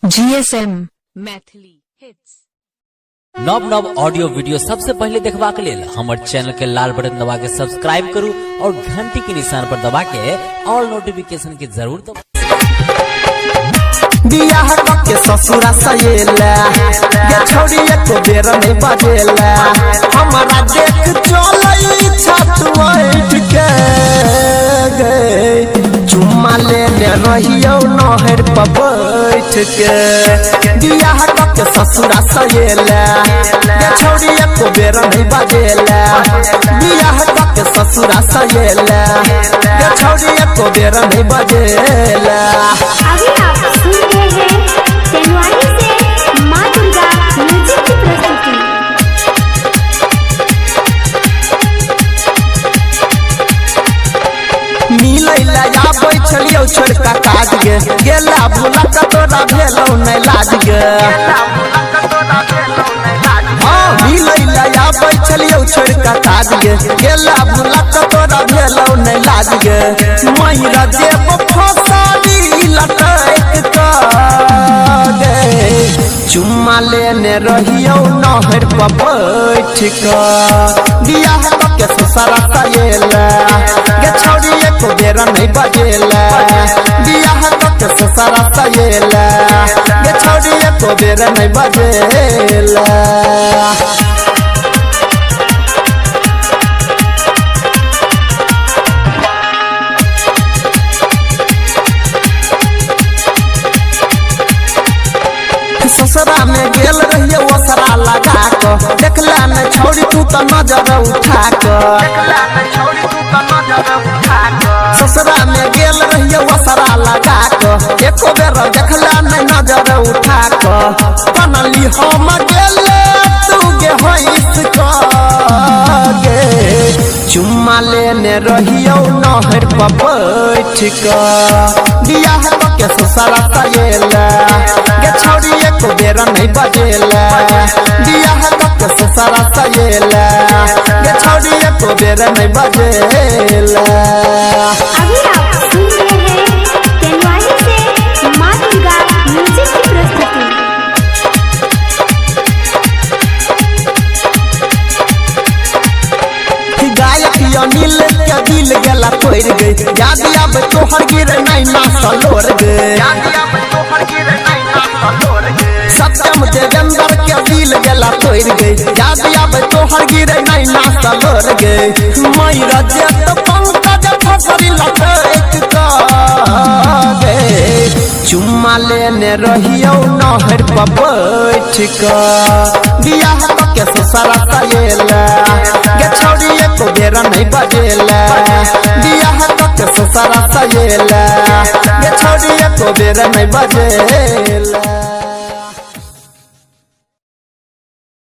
GSM Maithili hits. नव नव audio video सबसे पहले देखबाक लेल हमर चैनल के लाल बटन दबा के सब्सक्राइब करू और घंटी के निशान पर दबा के ऑल नोटिफिकेशन के जरूर दबाऊ। बियाह के ससुरा सहेला गे छौड़ी एको बेर नहीं बजेला, हमारा देख चलै छत ऐठ के गे, चुम्मा लेने रहियौ नहर पर बैठ के। बियाह के ससुरा सहेला गे छौड़ी एको बेर नहीं बजेला, बियाह के ससुरा सहेला गे छौड़ी एको बेर नहीं बजेला। अभी आप सुन रहे हैं तेनवानी से माँ दुर्गा म्यूजिक की प्रस्तुति। मिलैला आबै छलियौ छोड़का काज गे, गेला भुला के तोरा भेलौ नै लाज गे। हाँ मिलैला आबै छलियौ छोड़का काज गे, गेला भुला के तोरा भेलौ नै लाज गे। मैरा देव फसारी लटक गे, चुम्मा लेने रहियौ नहर पर बैठ के। बियाह के ससुरा सहेला गे छौड़ी एको बेर नहीं बजेला, बियाह के ससुरा सहेला गे छौड़ी एको बेर नहीं बजेला। ससुरा में गेल रहिए ओसरा लगा के, देखला में छौड़ी तू तो नजर उठा के। ससुरा में गेल रहिए ओसरा लगा के, एको बेर देखला में नजर उठा के। बनली हम गेले तू गे हंस गे, चुम्मा लेने रहियौ नहर पर बैठ के। बियाह के ससुरा सहेला गे छौड़ी एको बेर नहीं बजेला, बियाह के ससुरा सहेला गे छौड़ी एको बेर नहीं बजेला। अभी आप सुन रहे हैं तेनवानी से माँ दुर्गा म्यूजिक की प्रस्तुति। गायक अनिल के दिल गेला तोड़ गे, याद आब तोहर गिर नैना सलोर गे। सत्यम देवेंद्र के दिल गेला तोड़ गे, याद आब तोहर गिर नैना सलोर गे। मैरा जेत पंकज फसरी लटक गे, चुम्मा लेने रहियौ नहर पर बैठ के। बियाह के ससुरा सहेला गे छौड़ी एको बेर नहीं बजेला, बियाह के ससुरा सहेला गे छौड़ी एको बेर नहीं बजेला।